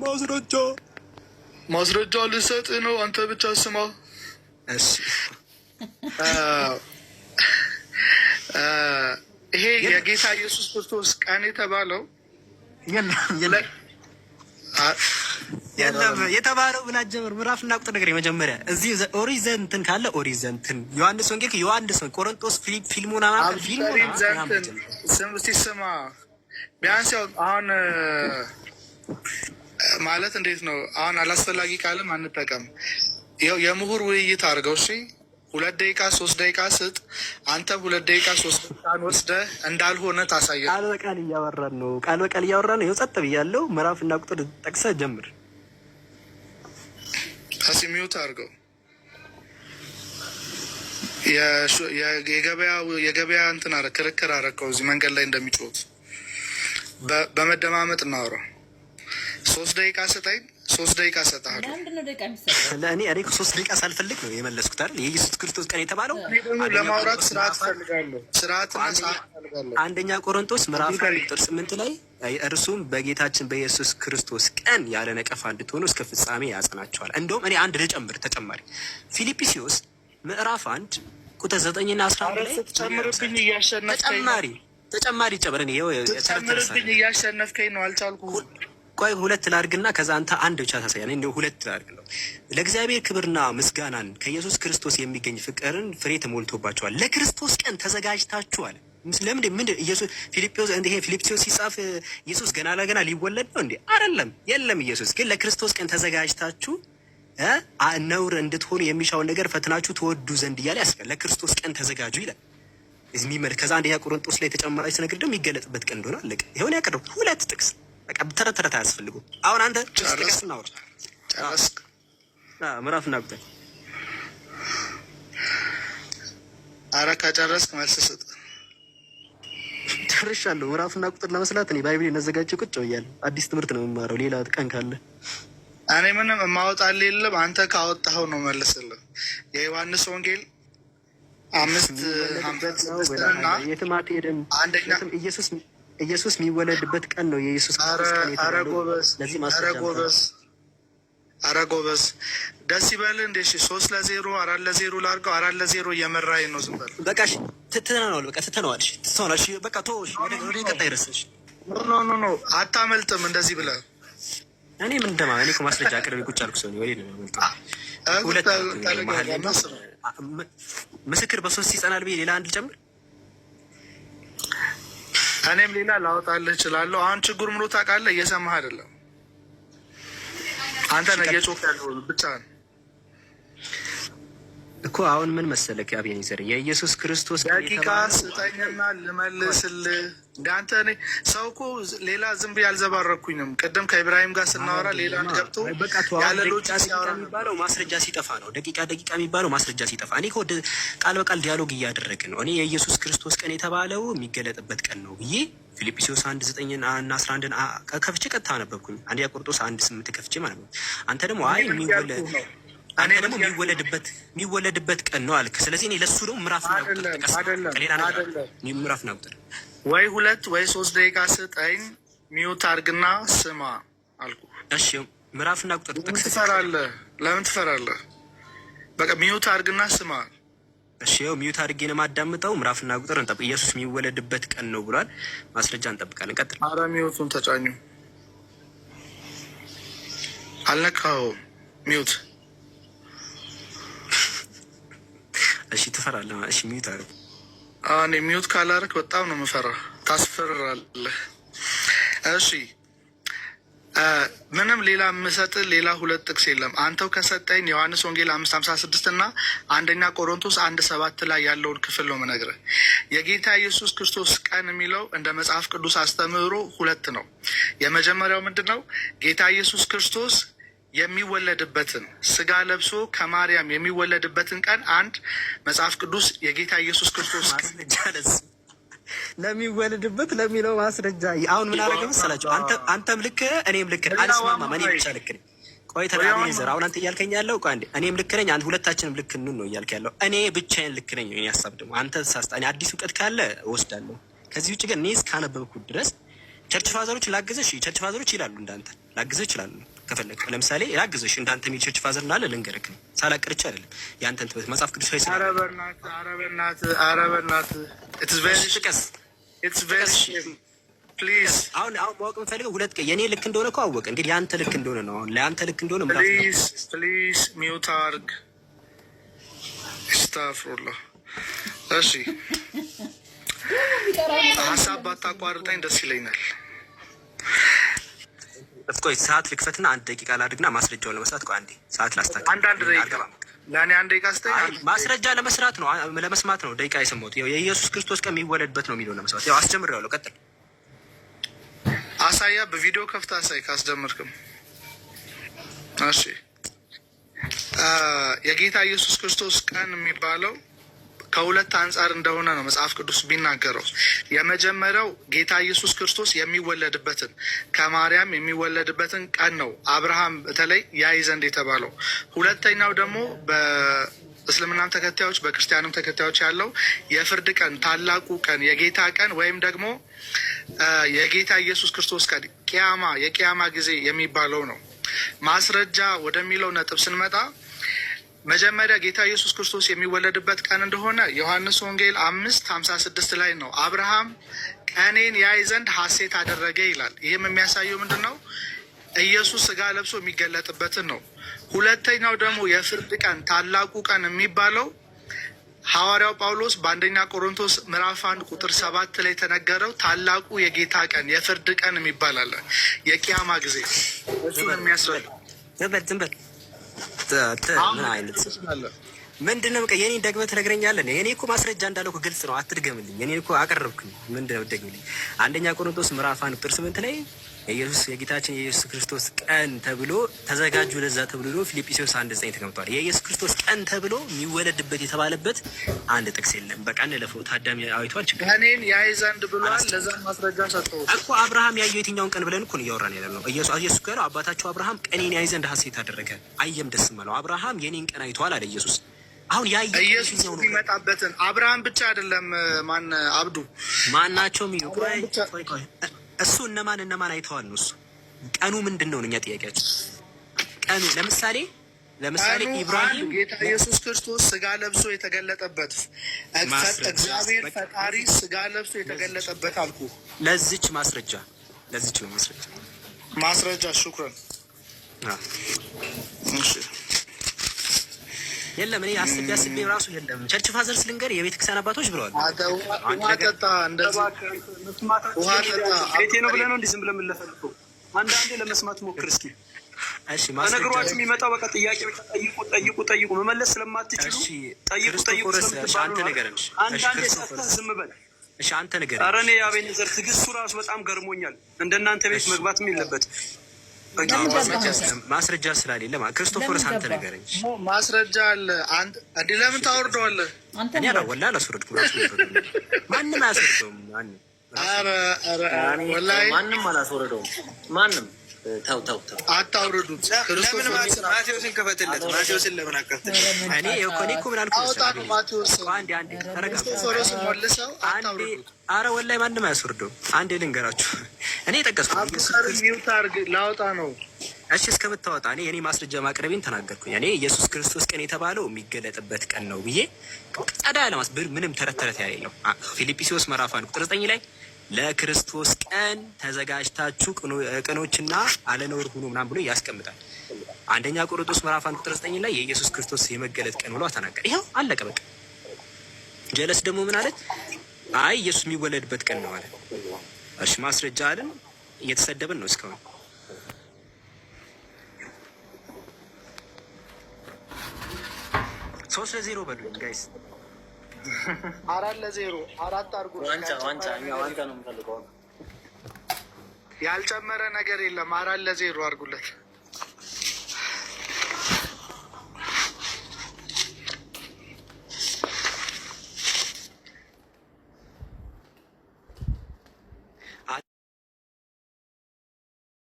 ማስረጃ ማስረጃ ልሰጥ ነው። አንተ ብቻ ስማ። እሺ። ይሄ የጌታ ኢየሱስ ክርስቶስ ቀን የተባለው የለም የለም የተባለው ብላ ጀምር። ምዕራፍና ቁጥር ነገር የመጀመሪያ እዚህ ኦሪት ዘእንትን ካለ ኦሪት ዘእንትን፣ ዮሐንስ ወንጌል ዮሐንስ ወንጌል፣ ቆሮንቶስ፣ ፊልሞና ፊልሞና። ስም እስቲ ስማ። ቢያንስ ያው አሁን ማለት እንዴት ነው? አሁን አላስፈላጊ ቃልም አንጠቀም። ያው የምሁር ውይይት አድርገው። እሺ፣ 2 ደቂቃ 3 ደቂቃ ስጥ። አንተም 2 ደቂቃ 3 ደቂቃን ወስደህ እንዳልሆነ ታሳያለህ። ቃል በቃል እያወራን ነው። ቃል በቃል እያወራን ነው። ይኸው ጸጥ ብያለሁ። ምዕራፍና ቁጥር ጠቅሰህ ጀምር። እስኪ mute አድርገው። የገበያ እንትን አረ ክርክር አረከው። እዚህ መንገድ ላይ እንደሚጮሁት በመደማመጥ እናወራው። 3 ደቂቃ ስጠኝ፣ 3 ደቂቃ እሰጥሃለሁ። ለምንድን ነው ደቂቃ የሚሰጠው? ለእኔ 3 ደቂቃ ሳልፈልግ ነው የመለስኩት አይደል? የኢየሱስ ክርስቶስ ቀን የተባለው እኔ ደግሞ ለማውራት ስርዓት እፈልጋለሁ። ስርዓትና ሰዓት እፈልጋለሁ። አንደኛ ቆሮንቶስ ምዕራፍ 1 ቁጥር 8 ላይ እርሱም በጌታችን በኢየሱስ ክርስቶስ ቀን ያለ ነቀፋ እንድትሆኑ እስከ ፍጻሜ ያጸናቸዋል። እንደውም እኔ አንድ ልጨምር ተጨማሪ፣ ፊልጵስዩስ ምዕራፍ 1 ቁጥር 9ና 11 ላይ ስትጨምርብኝ እያሸነፍከኝ ነው። ተጨማሪ ጨምር። እኔ ይኸው ስትጨምርብኝ እያሸነፍከኝ ነው። አልቻልኩም። ቆይ፣ ሁለት ላድርግና ከዛ አንተ አንድ ብቻ ታሳያለህ። እንደው ሁለት ላድርግ ነው። ለእግዚአብሔር ክብርና ምስጋናን ከኢየሱስ ክርስቶስ የሚገኝ ፍቅርን ፍሬ ተሞልቶባቸዋል። ለክርስቶስ ቀን ተዘጋጅታችኋል። ለምንድን ምንድን ኢየሱስ ፊልጵስዩስ ይሄ ፊልጵስዩስ ሲጻፍ ኢየሱስ ገና ለገና ሊወለድ ነው እንዴ? አይደለም፣ የለም። ኢየሱስ ግን ለክርስቶስ ቀን ተዘጋጅታችሁ ነውር እንድትሆኑ የሚሻውን ነገር ፈትናችሁ ትወዱ ዘንድ እያለ ያስፈል ለክርስቶስ ቀን ተዘጋጁ ይላል። የሚመል ከዛ አንደኛ ቆሮንቶስ ላይ ተጨማሪ ስነግር ደግሞ የሚገለጥበት ቀን እንደሆነ አለቀ። ይኸውን ያቀረብኩት ሁለት ጥቅስ በቃ፣ ተረት ተረት አያስፈልጉም። አሁን አንተ ጥቅስ ጥቀስ እናውራ። ጨረስክ? ምዕራፍ እና ቁጥር። አረ ከጨረስክ መልስ ስጥ። ጨርሻለሁ። ምዕራፍና ቁጥር ለመስላት እኔ Bible አዘጋጅቼ ቁጭ ብያለሁ። አዲስ ትምህርት ነው የምማረው። ሌላ ቀን ካለ እኔ ምንም የማወጣልህ የለም። አንተ ካወጣኸው ነው መልስልህ። የዮሐንስ ወንጌል 5:56ና የትም አትሄድም። አንደኛ የትም ኢየሱስ የሚወለድበት ቀን ነው የኢየሱስ ክርስቶስ ቀን ኧረ የተባለው። ጎበዝ፣ ለዚህ ኧረ ማስረጃ አምጣ። ጎበዝ፣ ኧረ ጎበዝ፣ ደስ ይበልህ። እንደ እሺ፣ 3-0 4-0 ላድርገው። 4-0 እየመራኝ ነው። ዝም በል። በቃ እሺ፣ ትተነዋል። በቃ ትተነዋል። እሺ፣ ትተነዋል። እሺ፣ በቃ ተወው። እሺ፣ ወደ ቀጣይ ርዕስ። እሺ። No, no, no፣ አታመልጥም እንደዚህ ብለህ። እኔ ምን እንደማ እኔ እኮ ማስረጃ አቅርቤ ቁጭ አልኩ ሰው ነኝ። ወዴት ነው የማመልጠው? ሁለት አልኩኝ መሀል ላይ ምስክር በሶስት ይጸናል ብዬ ሌላ አንድ ልጨምር። እኔም ሌላ ላወጣልህ እችላለሁ። አሁን ችግሩ ምሎ ታውቃለህ? እየሰማህ አይደለም። አንተ ነህ እየጮህ ያለው ብቻ ነው። እኮ አሁን ምን መሰለህ አቤኔዘር፣ የኢየሱስ ክርስቶስ ቀን ደቂቃ የተባለው ስጠኝና ልመልስልህ። እንደ አንተ እኔ ሰው እኮ ሌላ ዝም ብዬ አልዘባረኩኝም። ቅድም ከኢብራሂም ጋር ስናወራ ሌላ አንድ ገብቶ በቃ ተው። አሁን ያለ ደቂቃ logic ደቂቃ ሲያወራ ነበር። የሚባለው ማስረጃ ሲጠፋ ነው። ደቂቃ ደቂቃ የሚባለው ማስረጃ ሲጠፋ። እኔ እኮ ቃል በቃል dialogue እያደረግን ነው። እኔ የኢየሱስ ክርስቶስ ቀን የተባለው የሚገለጥበት ቀን ነው ብዬ ፊልጵስዩስ 1:9 እና 11ን ከፍቼ ቀጥታ አነበብኩኝ። አንደኛ ቆሮንቶስ 1:8 ከፍቼ ማለት ነው። አንተ ደግሞ አይ እኔ ምን የሚወለ እያልኩህ ነው? አንተ እኔ ምን ደግሞ እያልኩህ ነው? የሚወለድበት ቀን ነው አልክ። ስለዚህ እኔ ለሱ ደግሞ ምዕራፍና ቁጥር አይደለም ጥቀስ ነው። አይደለም ሌላ ነገር አይደለም። ምዕራፍና ቁጥር። ወይ 2 ወይ 3 ደቂቃ ስጠኝ፣ mute አድርግና ስማ አልኩ። እሺ፣ ምዕራፍና ቁጥር ለምን ጠቅሰህ ትፈራለህ? ለምን ትፈራለህ? በቃ mute አድርግና ስማ። እሺ፣ ይኸው mute አድርጌ ነው የማዳምጠው። ምዕራፍና ቁጥር እንጠብቅ። ኢየሱስ የሚወለድበት ቀን ነው ብሏል። ማስረጃ እንጠብቃለን። ቀጥል። አረ mute ኡን ተጫኙ። አልነካኸውም። Mute። እሺ፣ ትፈራለህ። እሺ፣ mute አድርግ። እኔ mute ካላደረክ በጣም ነው የምፈራ። ታስፈራለህ። እሺ፣ ምንም ሌላ የምሰጥ ሌላ ሁለት ጥቅስ የለም። አንተው ከሰጠኝ ዮሐንስ ወንጌል 5:56 እና አንደኛ ቆሮንቶስ 1:7 ላይ ያለውን ክፍል ነው የምነግርህ። የጌታ ኢየሱስ ክርስቶስ ቀን የሚለው እንደ መጽሐፍ ቅዱስ አስተምህሮ ሁለት ነው። የመጀመሪያው ምንድን ነው? ጌታ ኢየሱስ ክርስቶስ የሚወለድበትን፣ ስጋ ለብሶ ከማርያም የሚወለድበትን ቀን አንድ መጽሐፍ ቅዱስ የጌታ ኢየሱስ ክርስቶስ ቀን ማስረጃ ለሱ ለሚወለድበት ለሚለው ማስረጃ። አሁን ምን አደረገ መሰላቸው? አንተም ልክ እኔም ልክ ነኝ። አልስማማም። እኔ ብቻ ልክ ነኝ። ቆይ አቤኔዘር፣ አሁን አንተ እያልከኝ ያለው፣ ቆይ አንዴ፣ እኔም ልክ ነኝ፣ አንተ ሁለታችንም ልክ እንሁን ነው እያልክ ያለው። እኔ ብቻዬን ልክ ነኝ ነው የእኔ ሀሳብ። ደግሞ አንተ ተሳስተ እኔ አዲስ እውቀት ካለ እወስዳለሁ። ከዚህ ውጭ ግን እኔ እስካነበብኩት ድረስ church father ኦች ላገዘሽ church father ኦች ይላሉ እንዳንተ ላግዝህ እችላለሁ ከፈለግ። ለምሳሌ ላግዝሽ እንዳንተ የሚል church father እንዳለ ልንገርህ ነው። ሳላቅርቼ አይደለም የአንተን ትምህርት መጽሐፍ ቅዱሳዊ ስላለ። ኧረ በእናትህ፣ ኧረ በእናትህ፣ ኧረ በእናትህ። It's very ጥቀስ። It's very shame, please. አሁን ማወቅ የምፈልገው ሁለት ቀን የኔ ልክ እንደሆነ እኮ አወቅን። እንግዲህ የአንተ ልክ እንደሆነ ነው። አሁን ለአንተ ልክ እንደሆነ ምዕራፍ Please, please mute አርግ። አስታፍሩላህ። እሺ፣ ሀሳብ ባታቋርጠኝ ደስ ይለኛል። ቆይ፣ ሰዓት ልክፈትና አንድ ደቂቃ ላድርግና ማስረጃውን ለመስራት፣ ቆይ አንዴ ሰዓት ላስታክል። አንዳንድ ደቂቃ አልገባም። ለእኔ አንድ ደቂቃ ስጠኝ። አይ፣ ማስረጃ ለመስራት ነው፣ ለመስማት ነው። ደቂቃ የሰማሁት ያው የኢየሱስ ክርስቶስ ቀን የሚወለድበት ነው የሚለውን ለመስማት ያው አስጀምሬዋለሁ። ቀጥል። አሳያ፣ በቪዲዮ ከፍታ አሳይ ካስጀመርክም። እሺ፣ የጌታ ኢየሱስ ክርስቶስ ቀን የሚባለው ከሁለት አንጻር እንደሆነ ነው መጽሐፍ ቅዱስ ቢናገረው። የመጀመሪያው ጌታ ኢየሱስ ክርስቶስ የሚወለድበትን፣ ከማርያም የሚወለድበትን ቀን ነው አብርሃም በተለይ ያይ ዘንድ የተባለው። ሁለተኛው ደግሞ በእስልምናም ተከታዮች በክርስቲያንም ተከታዮች ያለው የፍርድ ቀን፣ ታላቁ ቀን፣ የጌታ ቀን ወይም ደግሞ የጌታ ኢየሱስ ክርስቶስ ቀን፣ ቂያማ፣ የቂያማ ጊዜ የሚባለው ነው። ማስረጃ ወደሚለው ነጥብ ስንመጣ መጀመሪያ ጌታ ኢየሱስ ክርስቶስ የሚወለድበት ቀን እንደሆነ ዮሐንስ ወንጌል 5:56 ላይ ነው። አብርሃም ቀኔን ያይ ዘንድ ሐሴት አደረገ ይላል። ይህም የሚያሳየው ምንድን ነው? ኢየሱስ ስጋ ለብሶ የሚገለጥበትን ነው። ሁለተኛው ደግሞ የፍርድ ቀን፣ ታላቁ ቀን የሚባለው ሐዋርያው ጳውሎስ በአንደኛ ቆሮንቶስ ምዕራፍ 1 ቁጥር 7 ላይ የተነገረው ታላቁ የጌታ ቀን፣ የፍርድ ቀን የሚባል አለ። የቂያማ ጊዜ እሱን የሚያስረዳ ዝም በል፣ ዝም በል። ምን አይነት ምንድን ነው? በቃ የኔን ደግመህ ትነግረኛለህ። የኔ እኮ ማስረጃ እንዳለው እኮ ግልጽ ነው። አትድገምልኝ። የኔን እኮ አቀረብኩኝ። ምንድን ነው ደግምልኝ? አንደኛ ቆሮንቶስ ምዕራፍ 1 ቁጥር 8 ላይ የኢየሱስ የጌታችን የኢየሱስ ክርስቶስ ቀን ተብሎ ተዘጋጁ ለዛ ተብሎ ፊልጵስዩስ 1:9 ተቀምጧል። የኢየሱስ ክርስቶስ ቀን ተብሎ የሚወለድበት የተባለበት አንድ ጥቅስ የለም። በቃ እንለፈው። ታዳሚ አይቷል። ችግር ቀኔን ያይ ዘንድ ብሏል። ለዛም ማስረጃ ሰጠሁት። እኮ አብርሃም ያየው የትኛውን ቀን ብለን እኮ ነው እያወራን ያለ ነው። ኢየሱስ እኮ ያለው አባታቸው አብርሃም ቀኔን ያይ ዘንድ ሐሴት አደረገ፣ አየም ደስ አለው። አብርሃም የኔን ቀን አይቷል አለ ኢየሱስ። አሁን ያየ ኢየሱስ የሚመጣበትን አብርሃም ብቻ አይደለም። ማን አብዱ ማናቸው? ቆይ፣ እሱ እነማን እነማን አይተዋል ነው እሱ። ቀኑ ምንድን ነው? እኛ ጥያቄያችን ቀኑ ለምሳሌ ኢብራሂም ጌታ ኢየሱስ ክርስቶስ ስጋ ለብሶ የተገለጠበት፣ እግዚአብሔር ፈጣሪ ስጋ ለብሶ የተገለጠበት አልኩ። ለዚች ማስረጃ፣ ለዚች ነው ማስረጃ። ማስረጃ፣ ሹክረን። እሺ። የለም፣ እኔ አስቤ አስቤ ራሱ የለም። Church fathers ልንገር፣ የቤተ ክርስቲያን አባቶች ብለዋል። ውሃ ጠጣ፣ እንደዚህ ውሃ ጠጣ። ቤቴ ነው ብለህ ነው እንዲህ ዝም ብለህ የምንለፈልፈው? አንዳንዴ ለመስማት ሞክር እስኪ። እሺ። ተነግሯችሁ የሚመጣው በቃ ጥያቄ ብቻ ጠይቁ፣ ጠይቁ፣ ጠይቁ፣ መመለስ ስለማትችሉ ጠይቁ፣ ጠይቁ ስለምትባሉ አንዳንዴ ሰጥተህ ዝም በል። እሺ፣ አንተ ንገረን። ኧረ እኔ የአቤኔዘር ትዕግስቱ ራሱ በጣም ገርሞኛል። እንደናንተ ቤት መግባትም የለበት። ማስረጃ ስላሌለ ክርስቶፎርስ አንተ ንገረኝ። ማስረጃ አለ። እንዲ ለምን ታወርደዋለህ? እኔ ወላ አላስወረድኩም። ማንም አያስወርደውም። ማንም ማንም አላስወረደውም። ማንም፣ ተው ተው ተው፣ አታውርዱት። ለምን ማቴዎስን ከፈትለት? ማቴዎስን ለምን አከፍትለት? እኔ እኮ እኔ እኮ ምን አልኩ? አውጣ ነው ማቴዎስን። አንዴ አንዴ ተረጋጋ። ክርስቶፎሮስን መልሰው አታውርዱት። አረ ወላሂ ማንም አያስወርደውም። አንዴ ልንገራችሁ፣ እኔ የጠቀስኩት አብዱከር mute አድርግ፣ ላውጣ ነው። እሺ፣ እስከምታወጣ እኔ የኔ ማስረጃ ማቅረቤን ተናገርኩኝ። እኔ ኢየሱስ ክርስቶስ ቀን የተባለው የሚገለጥበት ቀን ነው ብዬ ጸዳ ያለ ምንም ተረት ተረት ያሌለው ፊልጵስዩስ ምዕራፍ 1 ቁጥር 9 ላይ ለክርስቶስ ቀን ተዘጋጅታችሁ ቅኖችና አለነውር ሁኑ ምናምን ብሎ ያስቀምጣል። አንደኛ ቆሮንቶስ ምዕራፍ 1 ቁጥር 9 ላይ የኢየሱስ ክርስቶስ የመገለጥ ቀን ብሎ ተናገረ። ይኸው አለቀ በቃ። ጀለስ ደግሞ ምን አለች? አይ ኢየሱስ የሚወለድበት ቀን ነው አለ። እሺ፣ ማስረጃ አለን። እየተሰደብን ነው እስካሁን። 3-0 በሉኝ guys። 4-0፣ አራት አድርጉ። ዋንጫ፣ ዋንጫ፣ እኛ ዋንጫ ነው የምፈልገው። ያልጨመረ ነገር የለም። 4-0 አድርጉለት።